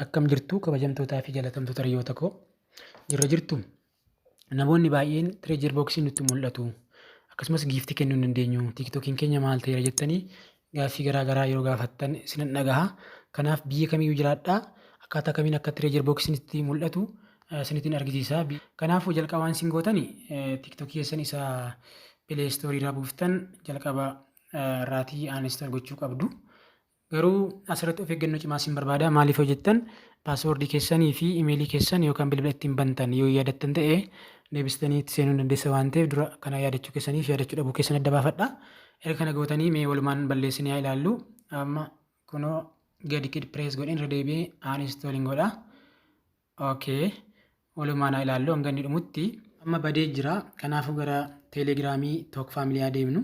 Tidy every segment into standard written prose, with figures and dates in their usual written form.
Akkam jirtu, kabajamtootaa fi jaalatamtoota hiriyoota koo? Jirra jirtu. Namoonni baay'een treasure boxiin nutti mul'atu. Akkasumas giiftii kennuu hin dandeenyu. TikTokiin keenya maal ta'eera jettanii gaaffii garaa garaa yeroo gaafattan isinan dhagaha. Kanaaf biyya kamiyyuu jiraadhaa, akkaataa kamiin akka treasure boxiin itti mul'atu isinittiin argisiisa. Kanaafuu jalqabaan isin gootani TikTokii keessan isa Play Store irraa buuftan jalqaba irraatii uninstall gochuu qabdu. Garuu asirratti of eeggannoo cimaa isin barbaada. Maaliif yoo jettan, paaswoordii keessanii fi imeelii keessan yookaan bilbila ittiin bantan yoo yaadattan ta'e deebistanii itti seenuu dandeessa waan ta'eef, dura kana yaadachuu keessanii fi yaadachuu dhabuu keessan adda baafadha. Erga kana gootanii mee walumaan balleessinee haa ilaallu. Amma kunoo gadi kid press godheen irra deebi'ee uninstalling godha. Okay. Walumaan haa ilaallu hanga inni dhumutti. Amma badee jira. Kanaafuu gara Teelegiraamii Talk Family haa deemnu.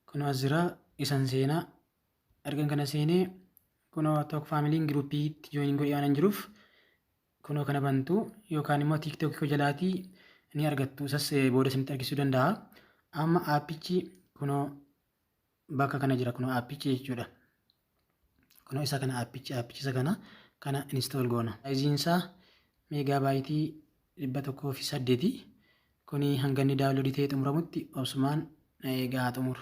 Kunoo as jira, isan seenaa. Ergan kana seenee kunoo Talk Familyn giruupiitti join godhee waan hin jiruuf kunoo kana bantu yookaan immoo TikTok koo jalaatii ni argattu. Isas booda isinitti argisuu danda'a. Amma aappichi kunoo bakka kana jira, kunoo aappichi jechuudha. Kunoo isa kana, aappichi isa kana install goona. Saayiziin isaa meegaa baayitii 108. Kuni hanga inni downloadii ta'ee xumuramutti obsumaan eegaa xumuru.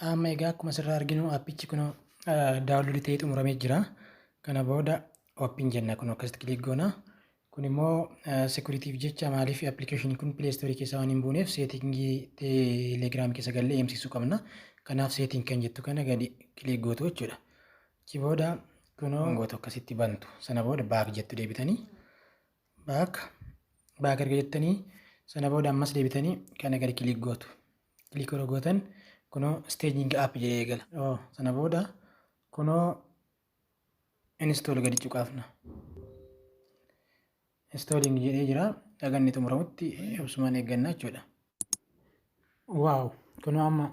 Amma egaa akkuma asirraa arginu aappichi kunoo downloadii ta'ee xumuramee jira. Kana booda open jenna, kun akkasitti click goona. Kun immoo securityf jecha, maaliif appilikeeshinii kun Play Store keessaa waan hin buuneef settingii Telegram keessa gallee eemsisuu qabna. Kanaaf setting kan jettu kana gadi click gootu jechuudha. Achi booda kunoo gootu akkasitti bantu. Sana booda back jettu deebitanii. Back back erga jettanii sana booda ammas deebitanii kana gadi click gootu. Click yeroo gootan kunoo staging app jedhee eegala. Sana booda kunoo install gadi cuqaafna. Installing jedhee jira. Dhaga inni xumuramutti obsumaan eegganna jechuudha. Wow, kunoo amma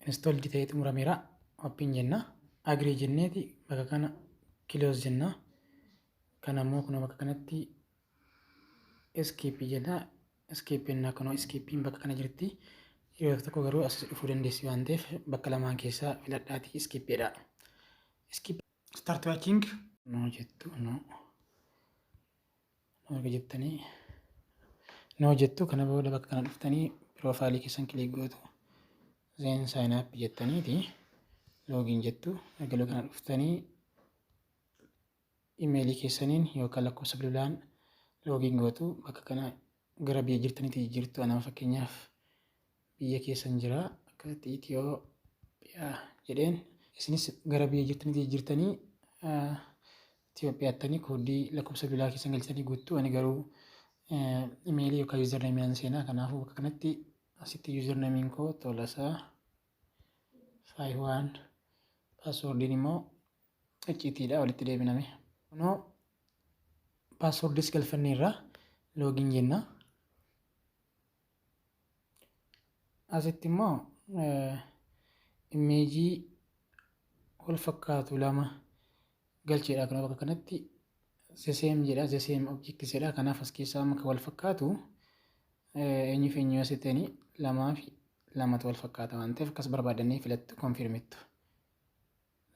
install ta'ee xumurameera. Open jenna. Agree jenneeti bakka kana close jenna. Kana immoo kunoo bakka kanatti skip jenna. Skip jenna, kunoo skipiin bakka kana jirti. Yeroo tokko garuu as dhufuu dandeessi waan ta'eef bakka lamaan keessaa filadhaatii skip jedha. Skip, start watching no jettu, no no erga jettanii no jettu. Kana booda bakka kana dhuftanii piroofaayilii keessan click gootu. Then sign up jettaniiti login jettu. Erga kana dhuftanii imeelii keessaniin yookaan lakkoofsa bilbilaan login gootu. Bakka kana gara biyya jirtanitti jijjiirtu. Anama fakkeenyaaf biyya keessan jira, akkasitti Itoophiyaa jedheen. Isinis gara biyya jirtanitti jijjiirtanii Itoophiyaattanii kooddii lakkoofsa bilbilaa keessan galchitanii guuttu. Ani garuu imeelii yookaan usernameiin seenaa. Kanaafuu bakka kanatti asitti usernameiin koo Tolasaa 51, paaswoordiin immoo icciitiidha, walitti deebiname. Kunoo paaswoordis galfanneerra, login jenna. Asitti immoo imeejii wal fakkaatu lama galcheedha. Kunoo bakka kanatti the same jedha, the same object jedha. Kanaaf as keessaa amma kan wal fakkaatu eenyuuf eenyu asittanii lamaa fi lamatu wal fakkaata waan ta'eef akkas barbaadanii filattu, confirmittu.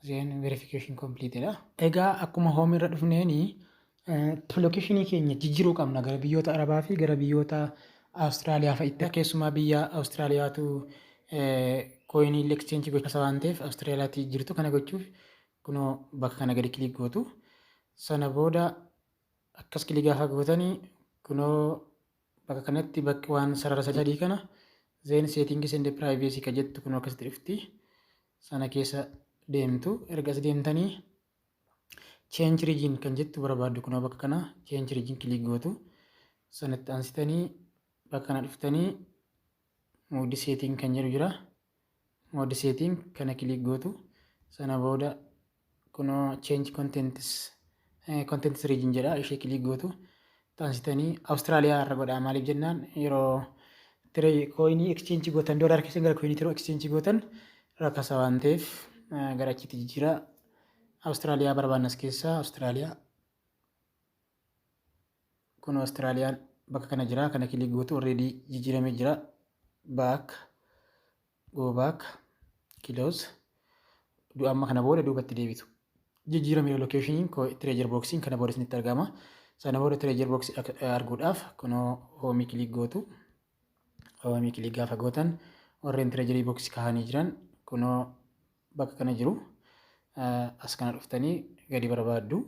Then verification complete dha. Egaa akkuma home irra dhufneeni locationii keenya jijjiiruu qabna gara biyyoota Arabaa fi gara biyyoota Awustiraaliyaa fa'itti. Keessumaa biyya Awustiraaliyaatu coinii exchange gocha waan ta'eef Awustiraaliyaatti jirtu. Kana gochuuf kunoo bakka kana gadi click gootu. Sana booda akkas click gaafa gootanii kunoo bakka kanatti bakki waan sarara sadii kana, then settings and privacy ka jettu kunoo akkasitti dhufti. Sana keessa deemtu. Erga as deemtanii change region kan jettu barbaaddu. Kunoo bakka kana change region click gootu. Sanatti aansitanii bakka kana dhuftanii more setting kan jedhu jira. More setting kana click gootu. Sana booda kunoo change contents region jedha, ishee click gootu. Aansitanii Awustiraaliyaa irra godhaa. Maaliif jennaan, yeroo coinii exchange gootan, doolaara keessan gara coinii yeroo exchange gootan rakkasa waan ta'eef gara achitti jijjiiraa. Awustiraaliyaa barbaannas keessaa Awustiraaliyaa, kun Awustiraaliyaan bakka kana jira. Kana click gootu, already jijjiiramee jira. Back, go back, close. Amma kana booda duubatti deebitu. Jijjiirameera lokeeshiniin treasure boxiin kana booda isinitti argama. Sana booda treasure boxii arguudhaaf kunoo home click gootu. Home click gaafa gootan warreen treasure boxii kaa'anii jiran kunoo bakka kana jiru. As kana dhuftanii gadi barbaaddu.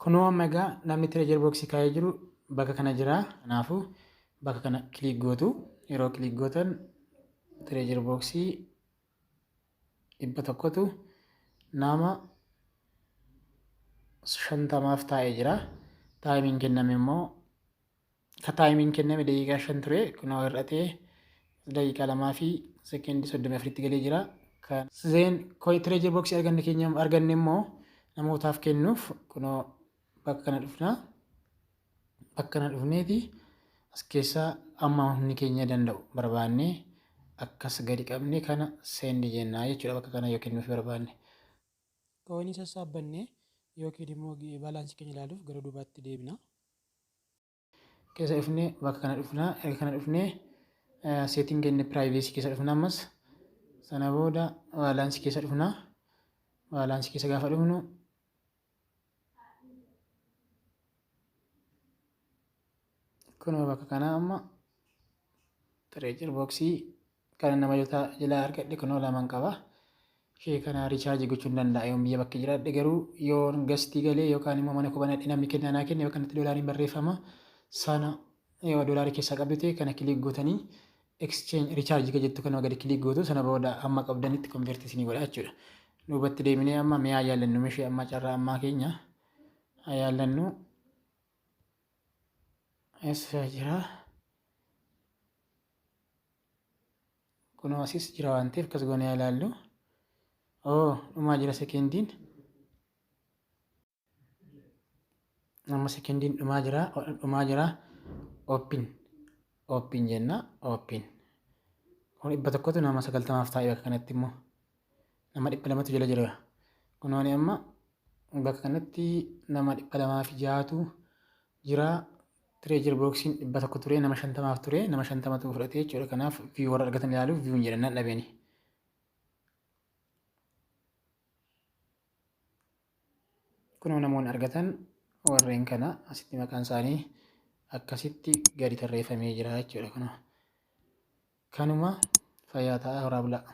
Kunoo amma egaa namni treasure boxii kaa'ee jiru bakka kana jira. Kanaafuu bakka kana click gootu. Yeroo click gootan treasure boxii 100tu nama 50f taa'ee jira. Timeiin kenname immoo ka timeiin kenname daqiiqaa 5 ture, kunoo hir'atee daqiiqaa 2 fi sekeendii 34tti galee jira. Then treasure boxii arganne keenya arganne immoo namootaaf kennuuf kunoo bakka kana dhufna. Bakka kana dhufneeti as keessaa amma humni keenya danda'u barbaannee akkas gadi qabne kana send jennaa jechuudha, bakka kana yoo kennuuf barbaanne. Coinii sassaabbannee yookiin immoo balanceii keenya ilaaluuf gara duubaatti deebina. Keessa dhufnee bakka kana dhufna. Erga kana dhufnee setting and privacy keessa dhufna ammas. Sana booda balanceii keessa dhufna. Balanceii keessa gaafa dhufnu kunoo bakka kanaa amma treasure boxii kan nama jalaa argadhe kunoo lamaan qaba. Ishee kana recharge gochuu hin danda'a yoon biyya bakka jiraadhe, garuu yoo guestii galee yookaan immoo mana koo banadhe namni kennaa naa kenne bakka kanatti doolaariin barreeffama. Sana yoo doolaarii keessaa qabdu ta'e kana click gootanii exchange recharge ka jettu kana gadi click gootu. Sana booda hamma qabdanitti convert isinii godha jechuudha. Duubatti deemnee amma mi'aa yaallannu, mishee amma carraa ammaa keenya haa yaallannu. Eessa jira? Kunoo asis jira waan ta'eef akkas goonee haa ilaallu. Oo, dhumaa jira sekendiin. Amma sekendiin dhumaa jira, dhumaa jira. Open open jenna, open. Kun 100tu nama 90f taa'e, bakka kanatti immoo nama 200tu jala jira. Kunooni amma bakka kanatti nama 206tu jira. Treasure boxiin 100 ture, nama 50f ture, nama 50tu fudhate jechuudha. Kanaaf view warra argatan ilaaluuf view hin jedhan nan dhabeeni. Kunoo namoonni argatan warreen kana asitti maqaan isaanii akkasitti gadi tarreeffamee jira jechuudha. Kunoo kanuma, fayyaa ta'a, horaa bulaa.